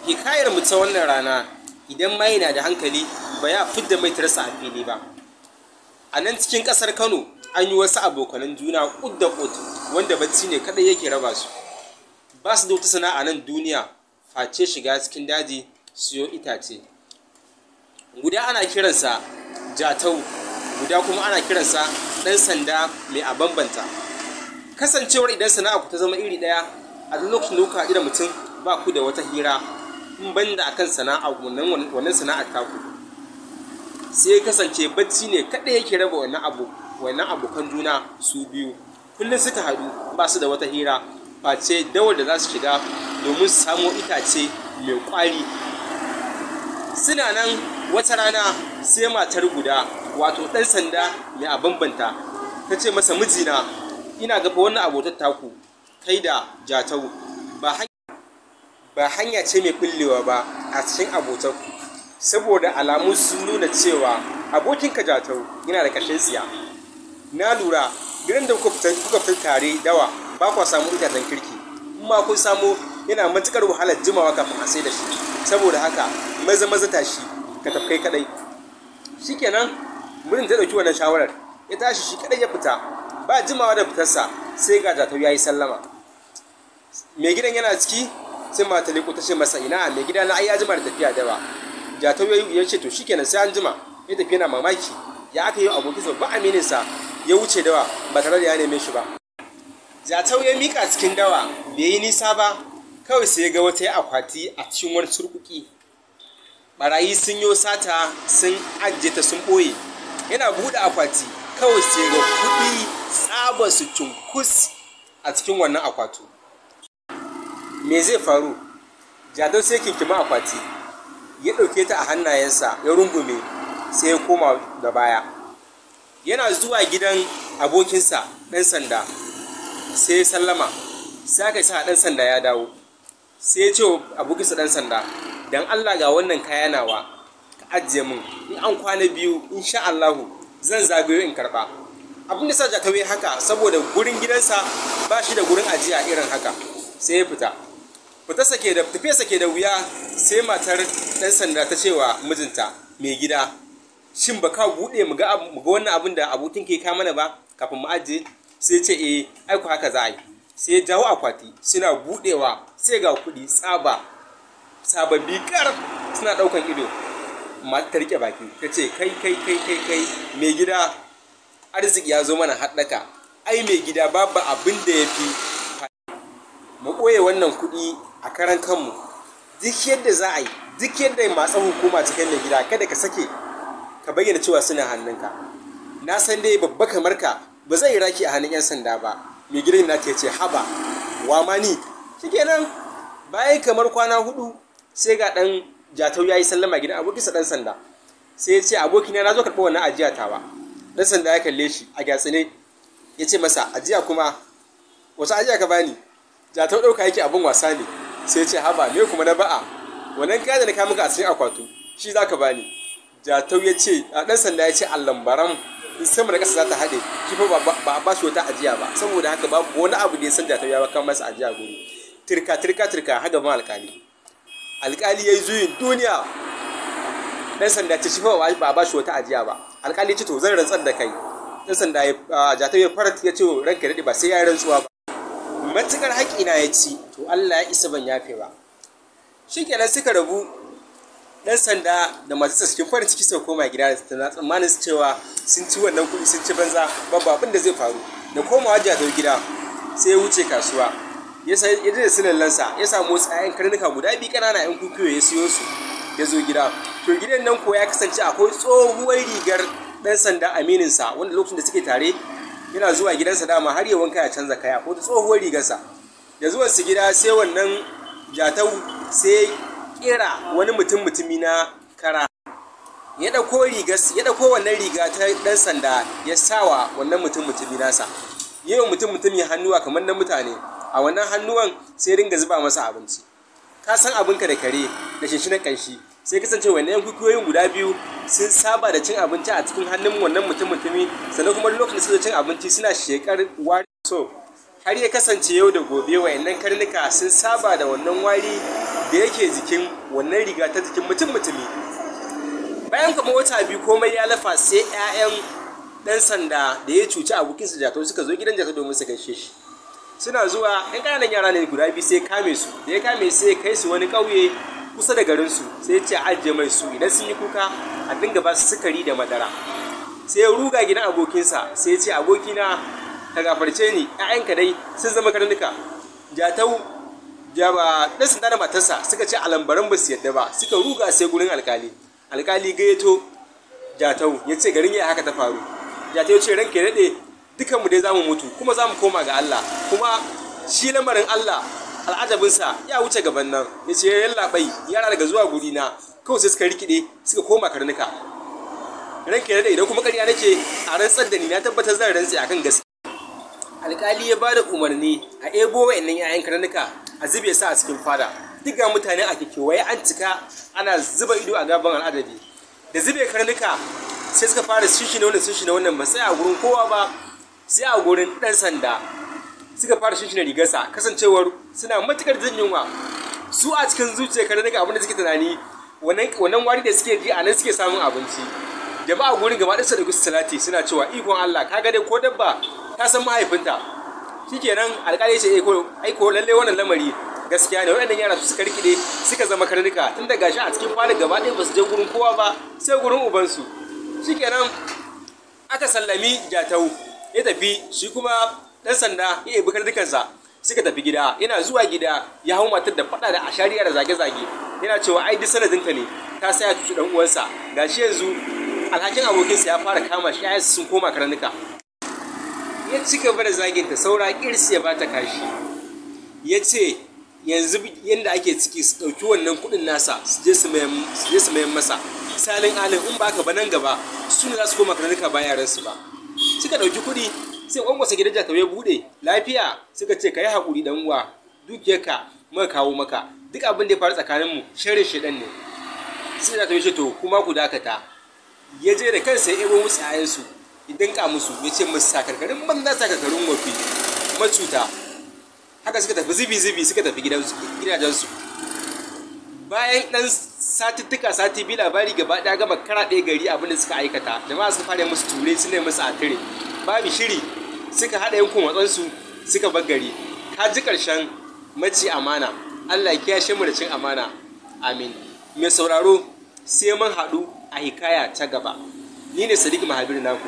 Hikayar mu ta wannan rana, idan mai na da hankali ba ya fidda mai tarsa a fili ba. A nan cikin ƙasar Kano an yi wasu abokanan juna ƙud da ƙud wanda bacci ne kaɗai yake raba su. Ba su da wata sana'a nan duniya face shiga cikin daji siyo itace. Guda ana kiransa Jatau, guda kuma ana kiransa ɗan sanda mai a bambanta. Kasancewar idan sana'a ku ta zama iri ɗaya, a duk lokacin da kuka haɗu da mutum ba ku da wata hira in banda akan sana'a wannan sana'ar taku. Sai kasance bacci ne kaɗai yake raba wannan abokan juna su biyu. Kullum suka haɗu ba su da wata hira face dawar da za su shiga domin su samo itace mai ƙwari. Suna nan wata rana sai matar guda, wato ɗan sanda mai a bambanta, ta ce masa, mijina, ina ga fa wannan abotar taku kai da Jatau ba hanya ce mai ɓullewa ba a cikin abotarku, saboda alamu sun nuna cewa abokinka Jatau yana da ƙashin tsiya. Na lura gidan da kuka fita tare dawa ba kwa samu itacen kirki, in ma kun samu yana matuƙar wahalar jimawa kafin a sai da shi. Saboda haka maza maza tashi ka tafi kai kaɗai. Shikenan mijin ta ɗauki wannan shawarar, ya tashi shi kaɗai ya fita. Ba jimawa da fitarsa sai ga Jatau ya yi sallama. Mai gidan yana ciki, sai mata leko ta ce masa, ina mai gida na, ai ya jima da tafiya dawa. Jatau ya ce to shikenan sai an jima. Ya tafi yana mamaki ya aka yi abokinsa ba amininsa ya wuce dawa ba tare da ya neme shi ba. Jatau ya mika cikin dawa, bai yi nisa ba kawai sai ya ga wata akwati a cikin wani surkuki. Barayi sun yo sata sun ajiye ta sun ɓoye. Yana buɗe akwati kawai sai ga kuɗi tsaba su cunkus a cikin wannan akwatu. Me zai faru? Jatau sai kinkima akwati, ya ɗauke ta a hannayensa ya rungume, sai ya koma da baya. Yana zuwa gidan abokinsa ɗan sanda sai ya sallama, sai aka sa ɗan sanda ya dawo. Sai ya ce wa abokinsa ɗan sanda, dan Allah ga wannan kaya nawa ka ajiye min, in an kwana biyu insha Allahu zan zagayo in karɓa. Abin da sa Jatau ya haka saboda gurin gidansa ba shi da gurin ajiya irin haka. Sai ya fita. Fitarsa ke da tafiyarsa ke da wuya, sai matar ɗan sanda ta cewa mijinta, mai gida, shin ba ka buɗe mu ga wannan abin da abokin ke ka mana ba kafin mu ajiye? Sai ce eh, ai ku haka za a yi. Sai ya jawo akwati, suna buɗewa sai ga kuɗi tsaba sababbi kar suna ɗaukan ido. Mata ta riƙe baki ta ce, kai kai kai kai kai mai gida, arziki ya zo mana haɗaka. Ai mai gida babu abin da ya fi mu ɓoye wannan kuɗi a karan kanmu. Duk yadda za a yi, duk yadda matsan hukuma cikin mai gida, kada ka sake ka bayyana cewa suna hannunka. Na san dai babba kamar ka ba zai yi raki a hannun 'yan sanda ba. Mai gidan na ce, haba wa ma ni. Shikenan bayan kamar kwana 4 sai ga ɗan Jatau ya yi sallama gidan abokinsa ɗan sanda. Sai ya ce, abokina na zo karɓi wannan ajiya tawa. Ɗan sanda ya kalle shi a gyatsine, ya ce masa, ajiya kuma wasu ajiya ka bani? Jatau ɗauka yake abin wasa ne. Sai ya ce, haba me kuma na ba'a, wannan kaya da na kawo maka a cikin akwatu shi za ka bani. Jatau ya ce, a ɗan sanda ya ce, allambaran in sama da ƙasa za ta haɗe, shi fa ba a ba shi wata ajiya ba. Saboda haka babu wani abu da ya san Jatau ya kawo masa ajiya guri. Turka turka turka har gaban alƙali. Alƙali ya yi juyin duniya. Ɗan sanda ce shi fa ba a ba shi wata ajiya ba. Alƙali ya ce to zan rantsar da kai. Ɗan sanda ya Jatau ya farat ya ce ranka daɗe ba sai ya yi rantsuwa ba. Matuƙar haƙƙina ya ci to Allah ya isa ban yafe ba. Shikenan suka rabu. Ɗan sanda da matarsa cikin farin ciki suka koma gida da tsammanin su cewa sun ci wannan kuɗi sun ci banza, babu abin da zai faru. Da komawa Jatau gida sai ya wuce kasuwa, ya je da silallansa, ya samu wasu 'ya'yan karnuka guda biyu ƙanana 'yan kukuyo ya siyo su, ya zo gida. To gidan nan ko ya kasance akwai tsohuwar rigar ɗan sanda amininsa wanda lokacin da suke tare yana zuwa gidansa dama har ya wanka ya canza kaya, ko tsohuwar rigarsa. Da zuwan su gida sai wannan Jatau sai kera wani mutum mutumi na kara, ya ɗauko rigar, ya ɗauko wannan riga ta ɗan sanda ya sawa wannan mutum mutumi nasa. Yi wa mutum mutumi hannuwa kamar na mutane. A wannan hannuwan sai ringa zuba masa abinci. Ka san abinka da kare da shinshinan ƙanshi. Sai kasance wannan 'yan kuikuyoyin guda biyu sun saba da cin abinci a cikin hannun wannan mutum mutumi, sannan kuma lokacin da suka cin abinci suna shekar wari. So har ya kasance yau da gobe wayannan karnuka sun saba da wannan wari da yake jikin wannan riga ta jikin mutum mutumi. Bayan kamar wata 2 komai ya lafa, sai 'ya'yan ɗan sanda da ya cuci abokinsa Jatau suka zo gidan Jatau domin su gaishe shi. Suna zuwa, ɗan ƙananan yara ne guda 2, sai kame su. Da ya kame sai kai su wani ƙauye kusa da garinsu, sai ya ce ajiye mai su, idan sun yi kuka a dinga ba su sukari da madara. Sai ya ruga gidan abokinsa, sai ya ce abokina ka gafarce ni, 'ya'yanka dai sun zama karnuka. Jatau jaba ɗan sanda da matarsa suka ce alambaran ba su yadda ba, suka ruga sai gurin alkali. Alkali gayyato Jatau ya ce garin ya haka ta faru. Jatau ya ce ranka ya daɗe, dukanmu dai zamu mutu kuma zamu koma ga Allah, kuma shi lamarin Allah al'ajabinsa ya wuce gaban nan. Ya ce yallaɓai, yara daga zuwa guri na kawai sai suka rikide suka koma karnuka. Ranka ya daɗe, idan kuma ƙarya nake a rantsar da ni, na tabbatar zan rantse akan gaskiya. Alƙali ya bada umarni a ebo wa'annan 'ya'yan karnuka a zube su a cikin fada. Duk ga mutane a kekewaye an cika ana zuba ido a gaban al'adabi. Da zube karnuka sai suka fara shishina wannan shishina wannan, ba sai a gurin kowa ba sai a gurin ɗan sanda. Suka fara shishina rigarsa, kasancewar suna matukar jin yunwa. Su a cikin zuciyar karnuka abinda suke tunani, wannan wari da suke ji a nan suke samun abinci. Jama'a gurin gaba ɗaya su ɗauki salati suna cewa ikon Allah, kaga dai ko dabba ta san mahaifinta. Shikenan alƙali ya ce aiko lalle wannan lamari gaskiya ne, waɗannan yara su suka rikide suka zama karnuka, tun da gashi a cikin fada gaba ɗaya ba su je gurin kowa ba sai gurin ubansu. Shikenan aka sallami Jatau ya tafi, shi kuma ɗan sanda ya ebi karnukansa suka tafi gida. Yana zuwa gida ya hau matar da faɗa da ashariya da zage-zage, yana cewa ai duk sanadinta ne ta sa ya cuci ɗan uwansa, gashi yanzu alhakin abokinsa ya fara kama shi, 'ya'yansa sun koma karnuka. Ya ci gaba da zaginta, saura kirsi ya bata kashi. Ya ce yanzu yadda ake ciki su ɗauki wannan kuɗin nasa su je su mayan masa salin alin, in ba ka ba nan gaba su ne za su koma karnuka ba yaransu ba. Suka ɗauki kuɗi sai kwankwasa gidan Jatau ya buɗe lafiya, suka ce ka yi haƙuri ɗan uwa, dukiyarka muka kawo maka, duk abin da ya faru tsakaninmu sharrin shaiɗan ne. Sai Jatau ya ce to kuma ku dakata. Ya je da kansa ya ebo musu 'ya'yansu ya dinka musu, ya ce musu sakarkarin banza sakarkarin wofi macuta. Haka suka tafi zubi-zubi suka tafi gidajensu. Bayan ɗan satuttuka sati biyu labari gaba ɗaya gama karaɗe gari abin da suka aikata. Jama'a suka fara musu ture, su ne musu atire, babu shiri suka haɗa yankun watsansu suka bar gari. Ka ji ƙarshen maci amana. Allah ya kiyashe mu da cin amana, amin. Mai sauraro sai mun haɗu a hikaya ta gaba. Ni ne Sadiq Mahabir naku.